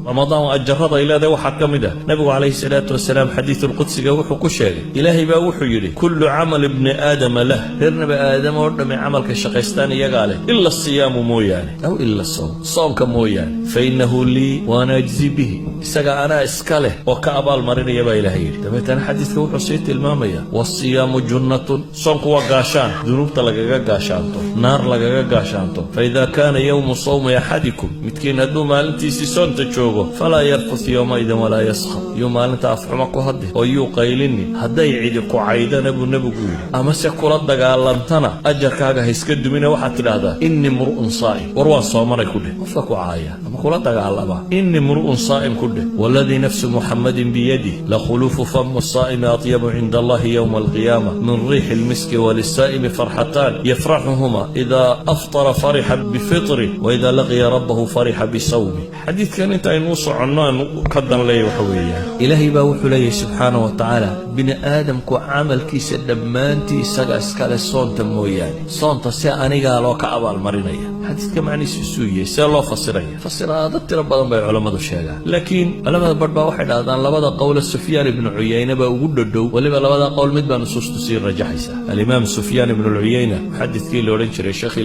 Ramadaan ajarada ay leedahay waxaa ka mid ah, Nabigu calayhi salaatu wasalaam xadiisulqudsiga wuxuu ku sheegay, Ilaahay baa wuxuu yidhi: كل عمل ابن آدم له, reer Nabi Aadam oo dhammi camalka shaqaystaan iyagaa leh, إلا الصيام mooyaane, أو إلا الصوم, soonka mooyaane, فإنه لي وأنا أجزي به, isaga anaa iska leh oo ka abaalmarinaya, baa Ilaahay yidhi. Dabeetana xadiiska wuxuu sii tilmaamaya: والصيام جنة, soonku waa gaashaan dunuubta lagaga gaashaanto, naar lagaga gaashaanto. فإذا كان يوم صوم أحدكم, midkiin hadduu maalintiisii soonta joogo, فلا يرفث يومئذ ولا يصخب, yuu maalinta afxumo ku hadli oo yuu qaylini. Hadday cidi ku caydana, buu Nebigu yidhi, amase kula dagaalantana, ajarkaaga ha iska dumina. Waxaad tidhaahdaa: إني امرؤ صائم, war waan soomanay ku dheh. Qofka ku caaya ama kula dagaalama, إني امرؤ صائم ku dheh. والذي نفس محمد بيده لخلوف فم الصائم أطيب عند الله يوم القيامة من ريح المسك، وللصائم فرحتان يفرحهما: إذا أفطر فرح بفطره، وإذا لقي ربه فرح بصومه. Xadiidkan inta aynuu soconno aan ka dan leeya waxa weeyaan, Ilaahay baa wuxuu leeyahay subxaana wa tacaala, bini aadamku camalkiisa dhammaantii isaga iskale, soonta mooyaane, soonta si anigaa loo ka abaalmarinaya. Xadiidka macnihiisu isuu yahay, see loo fasiraya? Fasiraado tiro badan bay culammadu sheegaan, laakiin culamada barh baa waxay dhahdaan labada qowle Sufyaan ibnu Cuyayne baa ugu dhodhow. Weliba labada qowl mid baa nusuustu sii rajaxaysa. Alimaam Sufyaan ibnu Lcuyayna, muxadidkii la odhan jiray, sheekh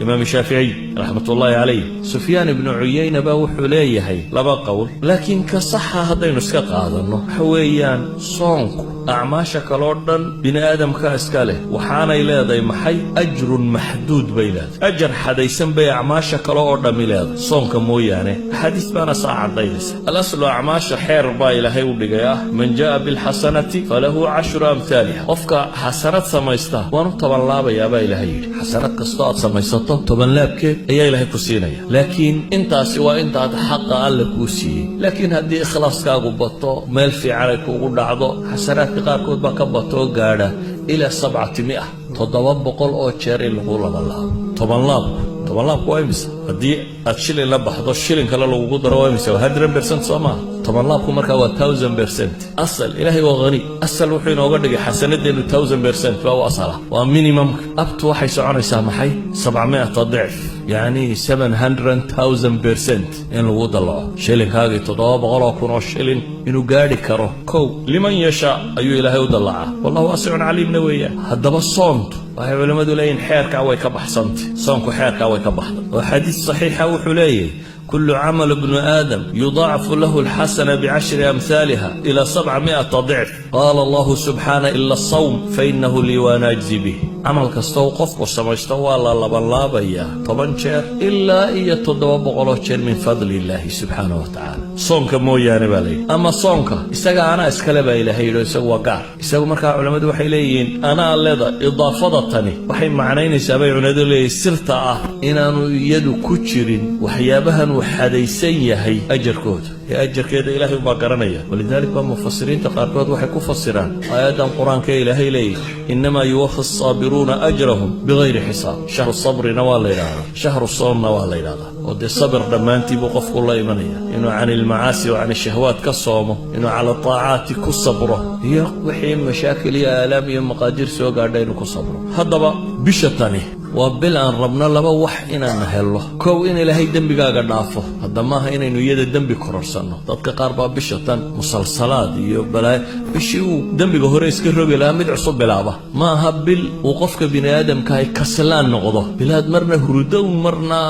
Imaam Shaaficiy raxmatullaahi calayh, Sufyaan ibnu Cuyayna baa wuxuu leeyahay laba qowl, laakiin ka saxa haddaynu iska qaadanno waxa weeyaan, soonku acmaasha kaloo dhan bini aadamka iska leh, waxaanay leedahay maxay? أجر محدود bay leedahay, ajar xadaysan bay acmaasha kale oo dhammi leedahay, soonka mooyaane. Axaadiis baana saa caddaynaysa. الأصل acmaasha xeer baa Ilaahay u dhigay ah: من جاء بالحسنة فله عشر أمثالها. Qofka xasanad samaysta waan u 10 laabayaa, baa Ilaahay yidhi. Xasanad kastoo aad samaysato, 10 laabkeed ayaa Ilaahay ku siinaya, laakiin intaasi waa intaad xaqa Alle kuu siiyey. Laakiin haddii ikhlaaskaagu bato, meel fiican ay kuugu dhacdo, xasanaadka qaarkood baa ka bato oo gaadha ilaa 700, 700 oo jeer in lagu labanlaabo. 10 laabku, 10 laabku waa imisa? Haddii aad shilin la baxdo, shilin kale lagugu daro, waa imisa? Waa 100%, soo maaha? 10 laabku markaa waa 1000%. Asal Ilaahay waa hani. Asal wuxuu inooga dhigay xasanadeennu 1000% baa u asala, waa minimumka. Abtu waxay soconaysaa maxay? 700 ضعف, yacni 700,000% in lagu dallaco shilinkaagii, 700,000 oo shilin inuu gaadhi karo. Kow لمن يشاء ayuu Ilaahay u dallacaa, والله واسع عليم na weeyaan. Haddaba soontu waxay culimmadu leeyihin xeerkaa way ka baxsantay, soonku xeerkaa way ka baxday, oo xadiis saxiixa wuxuu leeyahay: كل عمل ابن آدم يضاعف له الحسنة بعشر أمثالها إلى 700 ضعف، قال الله سبحانه: إلا الصوم فإنه لي وأنا أجزي به. Camal kasta uu qofku samaysto waa la labanlaabayaa 10 jeer ilaa iyo 700 jeer, من فضل الله سبحانه وتعالى, soonka mooyaane, baa layidhi. Ama soonka isaga anaa iskale, baa Ilaahay yidhi, isagu waa gaar isagu. Markaa culammadu waxay leeyihiin anaa leda, idaafada tani waxay macnaynaysaa, bay culimadu leeyihin, sirta ah inaanu iyadu ku jirin waxyaabahan uu xadaysan yahay ajarkooda, ee ajarkeeda Ilaahay ubaa garanaya. ولذلك baa mufasiriinta qaarkood waxay ku fasiraan aayaddan Qur-aanka ee Ilaahay leeyahy: إنما يوفى الصابرون أجرهم بغير حساب. شهر الصبر na waa la yidhahdaa, شهر الصوم na waa la yidhahdaa, oo dee sabir dhammaantii buu qofku la imanaya, inuu عن المعاصي وعن الشهوات ka soomo, inuu على الطاعات ku sabro, iyo wixii mashaakil iyo aalaam iyo maqaadiir soo gaadha inuu ku sabro. Haddaba bisha tani waa bil aan rabno laba wax inaan hello. Kow, in Ilaahay dembigaaga dhaafo. Hadda maaha inaynu iyada dembi kororsanno. Dadka qaar baa bisha tan musalsalaad iyo balaayo, bishii uu dembiga hore iska rogi lahaa mid cusub bilaaba. Ma aha bil uu qofka bini aadamkahay kaslaan noqdo, bilaad marna hurudo marna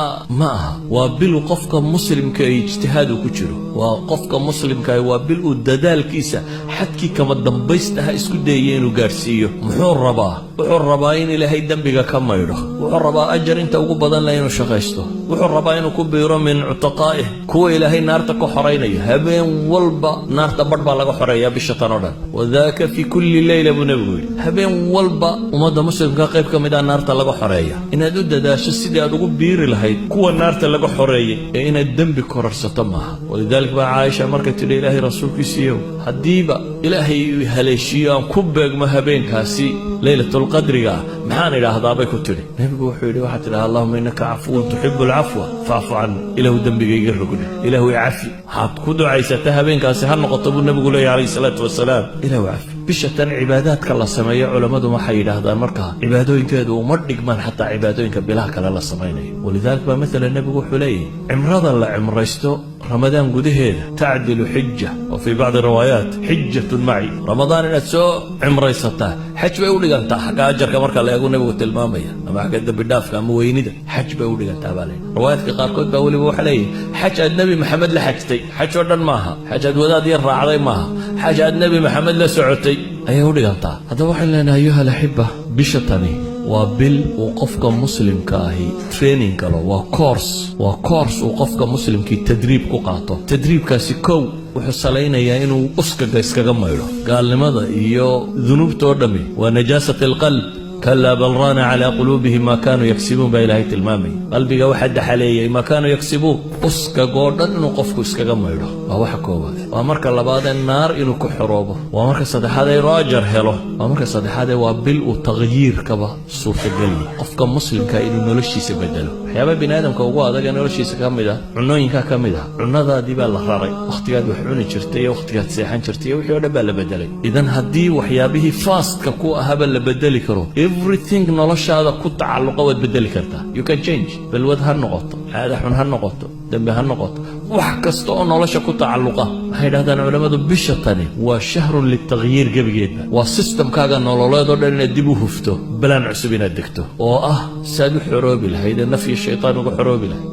ma aha. Waa bil qofka muslimka ay ijtihaad uu ku jiro. Waa qofka muslimkaah, waa bil uu dadaalkiisa xadkii kama dambaystaha isku dayaya inuu gaadhsiiyo. Muxuu rabaa? Wuxuu rabaa in Ilaahay dembiga ka maydho. Wuxuu rabaa ajar inta ugu badan leh inuu shaqaysto. Wuxuu rabaa inuu ku biiro من عتقائه, kuwa Ilaahay naarta ka xoraynayo. Habeen walba naarta badh baa laga xoreeyaa bisha tan oo dhan. وذاك في كل ليلة, buu Nebigu yidhi. Habeen walba ummadda muslimka qayb ka mid ah naarta laga xoreeya. Inaad u dadaasho sidii aad ugu biiri lahayd kuwa naarta laga xoreeyay, ee inaad dembi kororsato maaha. ولذلك baa Caaisha markay tidhi: Ilaahay rasuulkiisiiyow, haddiiba Ilaahay haleeshiiyo aan ku beegmo habeenkaasi leylatulqadriga ah, maxaan idhaahdaa? Bay ku tidhi. Nebigu wuxuu yidhi: waxaad tidhaha: اللهم إنك عفو تحب العفو فاعف عني. Ilaahu dembigayga rogdhe, Ilaahu icafi. Waxaad ku ducaysata habeenkaasi ha noqoto, buu Nebigu leeyahy calayhi salaatu wasalaam, Ilaahu cafi. Bisha tan cibaadaadka la sameeyo, culammadu waxay yidhaahdaan markaa cibaadooyinkeedu uma dhigmaan xataa cibaadooyinka bilaha kale la samaynayo. ولذلك baa maalan nebigu wuxuu leeyahy cimrada la cimraysto Ramadaan gudaheeda تعدل حجة، وفي بعض الروايات حجة معي. Ramadaan inaad soo cimraysataa xaj bay u dhigantaa xagga ajarka marka la eego, nebigu tilmaamaya, ama xagga dembi dhaafka ama weynida, xaj bay u dhigantaa baa leeyahy. Riwaayaadka qaarkood baa weliba waxaa leeyahy xaj aad Nebi Maxamed la xajtay. Xaj oo dhan maaha, xaj aad wadaad yar raacday maaha, xaj aad Nebi Maxamed la socotay ayay u dhigantaa. Haddaba waxaan leenahay, أيها الأحبة, bisha tani waa bil uu qofka muslimka ahi training galo, waa course, waa course uu qofka muslimkii tadriib ku qaato. Tadriibkaasi kow wuxuu salaynayaa inuu uskaga iskaga maydho. Gaalnimada iyo dunuubta oo dhammi waa نجاسة القلب. كلا بل ران على قلوبهم ما كانوا يكسبون baa Ilaahay tilmaamaya. Qalbiga waxaa daxaleeyey ما كانوا يكسبون. Uskagoo dhan inuu qofku iskaga maydho waa waxa koowaad. Waa marka labaadee naar inuu ku xoroobo. Waa marka saddexaadee inuu ajar helo. Waa marka saddexaadee waa bil uu takhyiirkaba suurtageliya, qofka muslimka inuu noloshiisa bedelo. Waxyaaba bini aadamka ugu adag ee noloshiisa ka mid ah cunooyinkaa ka mid ah. Cunadaadii baa la raray, wakhtigaad wax cuni jirtay iyo wakhtigaad seexan jirtay iyo wixii o dhan baa la bedelay. Idan haddii waxyaabihii fastka ku ahaba la bedeli karo, everything noloshaada ku tacalluqa waad bedeli kartaa. You can change. Balwad ha noqoto, caada xun ha noqoto, dembi ha noqoto, wax kasta oo nolosha ku tacalluqa. Waxay dhahdaan culammadu bisha tani waa شهر للتغيير. Gebigeedba waa systemkaaga nololeed oo dhan inaad dib u hufto, balaan cusub inaad degto oo ah saad u xoroobi lahayd ee naf iyo shaytaan uga xoroobi lahayd.